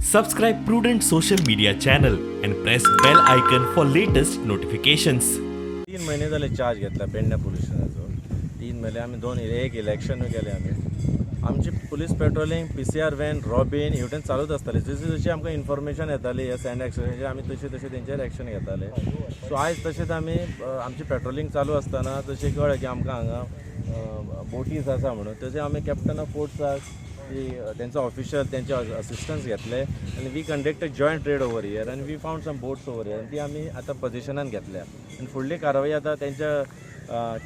Subscribe Prudent social media channel and press bell icon for latest notifications. 3 म्हयने जाले charge घेतला पेडण्या police स्टेशनाचो. 3 म्हयने आमी दोन एक इलेक्शनूय केले. आमी आमची police patrolling, PCR van, Robin हेवटेन चालूच आसताली. जशी जशी आमकां इन्फॉर्मेशन येताली हे सँड एक्सटेंशनाचेर, आमी तशें तशें तेंचेर एक्शन घेताले. सो आयज तशेंच आमी आमची पेट्रोलिंग चालू आसतना तशें कळ्ळें की आमकां हांगा बोटीज आसा म्हणून. तशें आमी कॅप्टन ऑफ पोर्ट्साक की तेंचो ऑफिशियल, तेंचे असिस्टन्स घेतले आनी we conduct a joint raid over here आनी we found some boats over here आनी ती आमी आतां पझेशनान घेतल्या आनी फुडली कारवाई आतां तेंच्या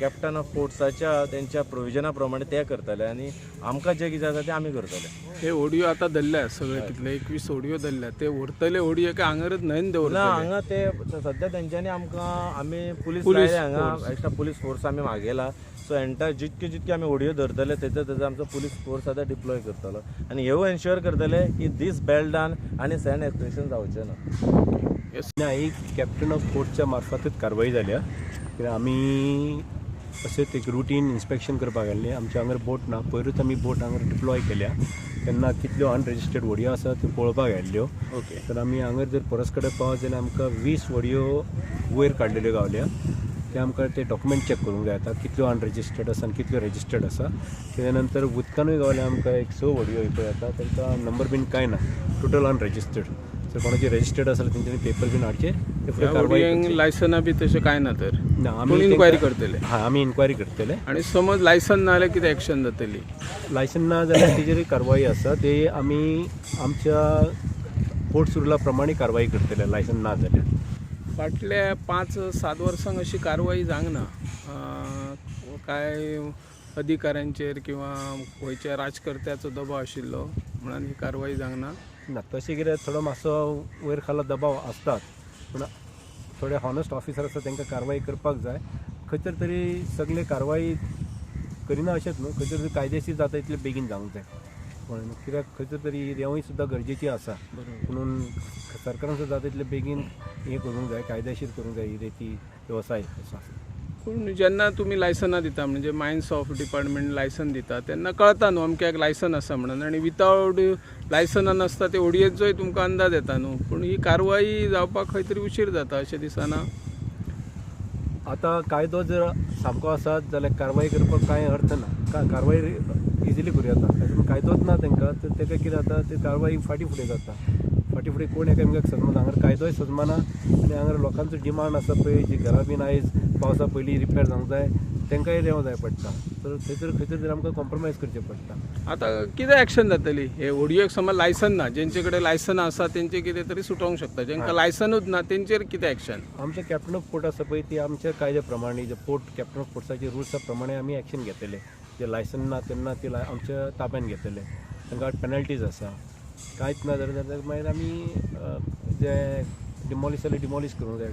कॅप्टन ऑफ पोर्ट्साच्या तेंच्या प्रोविजना प्रमाणे ते करतले आनी आमकां जें कितें आसा तें आमी करतले. हे होडयो आतां धरल्या सगळे, कितले, 21 होडयो धरल्या. ते व्हरतले होडये काय हांगारच न्हंयन ना. दवरतले? हांगा ते सध्या तेंच्यांनी आमकां, आमी पुलीस पुलीस लायले हांगा, एक्स्ट्रा पुलीस फोर्स आमी मागयला. सो एंटायर जितके जितके आमी होडयो धरतले, तेजो तेजो आमचो पुलीस फोर्स आतां डिप्लॉय करतलो आनी हेवूय एन्श्योर करतले की दीस बेल्टान आनी सँड एक्सट्रेक्शन जावचें ना. ना, एक कॅप्टन ऑफ पोर्टच्या मार्फतच कारवाई जाल्या, कित्याक आमी अशेंच एक रुटीन इन्स्पेक्शन करपाक गेल्ले. आमच्या हांगर बोट ना. पयरूच आमी बोट हांगर डिप्लॉय केल्या तेन्ना कितल्यो अनरेजिस्टर्ड व्हडयो आसा त्यो पळोवपाक आयिल्ल्यो. तर आमी हांगर जर परस कडेन पावत जाल्यार आमकां 20 व्हडयो वयर काडलेल्यो गावल्या. ते आमकां ते डॉक्युमेंट चॅक करूंक जाय आतां, कितल्यो अनरेजिस्टर्ड आसा आनी कितल्यो रेजिस्टर्ड आसा. तेच्या नंतर उदकानूय गावल्या आमकां एक स व्हडयो पळय आतां, तांकां नंबर बीन कांय ना, टोटल अनरेजिस्टर्ड. सो कोणाचे रजिस्टर्ड आसा तेंच्यांनी पेपर बीन हाडचे, ते फुडें ह्या कारवाई होडयांक करची. लायसनां बी तशें कांय ना तर? ना. पूण आमी इन्क्वायरी तेंकां- करतले? हा, आमी इन्क्वायरी करतले. आणि समज लायसन ना जाल्यार कितें एक्शन जातली? लायसन ना जाल्यार तेजेर कारवाई आसा. ते आमी आमच्या पोर्ट्स रुला प्रमाणे कारवाई करतले लायसन ना जाल्यार. फाटल्या 5-7 वर्सांक अशी कारवाई जावंक ना. काय अधिकाऱ्यांचेर किंवा खंयच्या राजकर्त्याचो दबाव आशिल्लो म्हणून ही कारवाई जावंक ना? ना, तशें कितें थोडो मातसो वयर खाला दबाव आसतात, पूण थोडे हॉनेस्ट ऑफिसर आसा, तांकां कारवाई करपाक जाय. खंयसर तरी सगळे कारवाई करिना अशेंच न्हू, खंयसर तरी कायदेशीर जाता इतले बेगीन जावंक जाय. पण कित्याक खंयसर तरी रेंवूय सुद्दां गरजेची आसा, म्हणून सरकारान सुद्दां जाता इतले बेगीन हें करूंक जाय, कायदेशीर करूंक जाय ही रेती वेवसाय असो आसा. पूण जेन्ना तुमी लायसनां दिता, म्हणजे मायन्स ऑफ डिपार्टमेंट लायसन दिता तेन्ना कळता न्हू अमक्याक लायसन आसा म्हणून, आनी वितावट लायसनां नासता ते होडयेचोय तुमकां अंदाज येता न्हू. पूण ही कारवाई जावपाक खंय तरी उशीर जाता अशें दिसना? आतां कायदो जर सामको आसा जाल्यार कारवाई करपाक कांय अर्थ ना. कारवाई इजिली करूं येता. पूण कायदोच ना तांकां, तर ताका कितें जाता, ते कारवाई फाटीं फुडें जाता. फाटीं फुडें कोण एकामेकाक सजमना. हांगर कायदोय सजमना आनी हांगर लोकांचो डिमांड आसा पळय, जी घरां बीन आयज पावसा पयलीं रिपेर जावंक जाय, तांकांय रेंव जाय पडटा. तर थंयसर खंयसर तरी आमकां कॉम्प्रोमायज करचें पडटा. आतां कितें एक्शन जातली हे होडयेक? समज लायसन ना, जेंचे कडेन लायसन आसा तेंचे कितें तरी सुटोवंक शकता, जेंकां लायसनूच ना तेंचेर कितें एक्शन? आमचे कॅप्टन ऑफ पोर्ट आसा पळय, ती आमच्या कायद्या प्रमाणे, जे पोर्ट कॅप्टन ऑफ पोर्ट्साचे रुल्सा प्रमाणे आमी एक्शन घेतले. जे लायसन ना तेन्ना ती आमच्या ताब्यान घेतले, तांकां पेनल्टीज आसा. कांयच ना जाल्यार मागीर आमी जे डिमॉलिश जाल्यार डिमॉलिश करूंक जाय,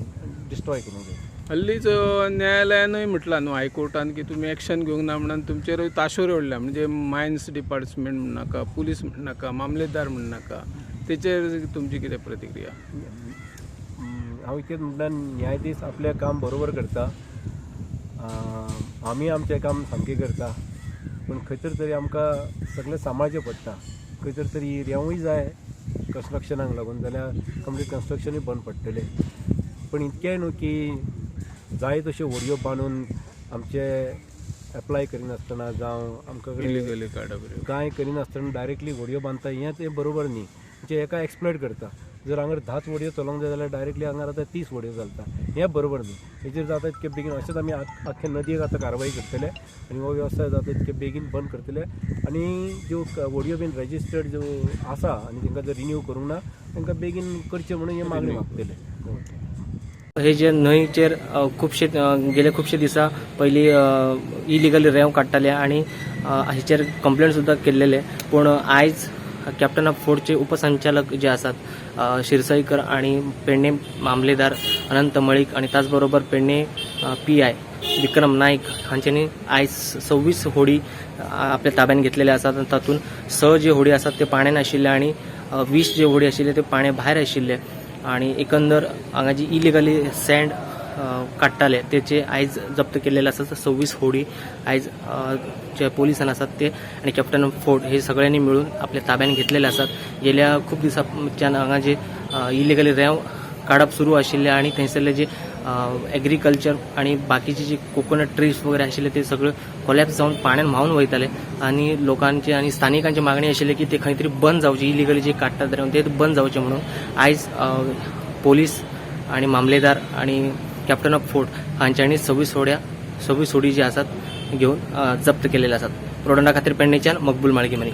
डिस्ट्रॉय करूंक जाय. हल्लीच न्यायालयानूय म्हटलां न्हू हायकोर्टान की तुमी एक्शन घेवंक ना म्हणून तुमचेरूय ताशोर ओडल्या. म्हणजे मायन्स डिपार्टमेंट म्हणनाका, पुलीस म्हणनाका, मामलेदार म्हणनाका, तेचेर तुमची कितें प्रतिक्रिया? हांव इतकें म्हणटा, न्यायाधीश आपलें काम बरोबर करता, आमी आमचें काम सामकें करता, पूण खंयसर तरी आमकां सगळें सांबाळचें पडटा. खंयसर तरी रेंवूय जाय कन्स्ट्रक्शनाक लागून, जाल्यार कंप्लीट कन्स्ट्रक्शनूय बंद पडटलें. पूण इतकेंय न्हू की जाय तश्यो व्हडयो बांदून आमचे एप्लाय करिनासतना जावं आमकां कडेन इलिगली काडप. कांय करिनासतना डायरेक्टली व्हडयो बांदता, हें तें बरोबर न्ही. म्हणजे हेका एक्सप्लॉयट करता. जर हांगर 10च व्हडयो चलोवंक जाय जाल्यार डायरेक्टली हांगर आतां 30 व्हडयो चलता, हें बरोबर न्ही. हेजेर जाता इतके बेगीन अशेंच आमी आख्खे नदयेक आतां कारवाई करतले आनी हो वेवसाय जाता इतके बेगीन बंद करतले आनी ज्यो व्हडयो बीन रजिस्टर्ड ज्यो आसा आनी तांकां जर रिन्यू करूंक ना, तांकां बेगीन करचें म्हणून हें मागणी मागतले. हे जे न्हंयचेर खुबशे गेले खुबशे दिसा पयलीं इलिगली रेंव काडटाले आनी हेचेर कंप्लेन सुद्दां केल्लेले. पूण आयज कॅप्टन ऑफ फोर्टचे उपसंचालक जे आसात शिरसईकर आणि पेडणे मामलेदार अनंत मळीक आणि त्याचबरोबर पेडणे पीआय विक्रम नाईक हांच्यांनी आयज 26 होडी आपल्या ताब्यात घेतलेले आसात आनी तातूंत स जे होडी आसात ते पाण्यान आशिल्ले आणि 20 जे होडी आशिल्ले ते पाण्या भायर आशिल्ले. आणि एकंदर हांगा जी इलिगली सँड काडटाले तेचे आयज जप्त केल्लेले आसात. 26 होडी आयज जे पोलिसान आसात ते आनी कॅप्टन ऑफ फोर्ट हे सगळ्यांनी मिळून आपल्या ताब्यात घेतलेले आसात. गेल्या खूप दिसांच्यान हांगा जे इलिगली रेंव काडप सुरू आशिल्ले आणि थंयसरले जे एग्रीकल्चर आणि बाकीचे जे कोकोनट ट्रीज वगैरे आशिल्ले ते सगळे कोलॅप्स जावन पाण्यान व्हांवन वयताले आणि लोकांची आणि स्थानिकांची मागणी आशिल्ली की ते खंय तरी बंद जावचे, इलिगली जे काडटात रेंव ते बंद जावचे म्हणून. आयज पोलीस आणि मामलेदार आणि कॅप्टन ऑफ फोर्ट हांच्यांनी 26 होडी जी आसात घेवन जप्त केलेले आसात. प्रोडंडा खातीर पेडणेच्यान मकबूल माळगीमनी.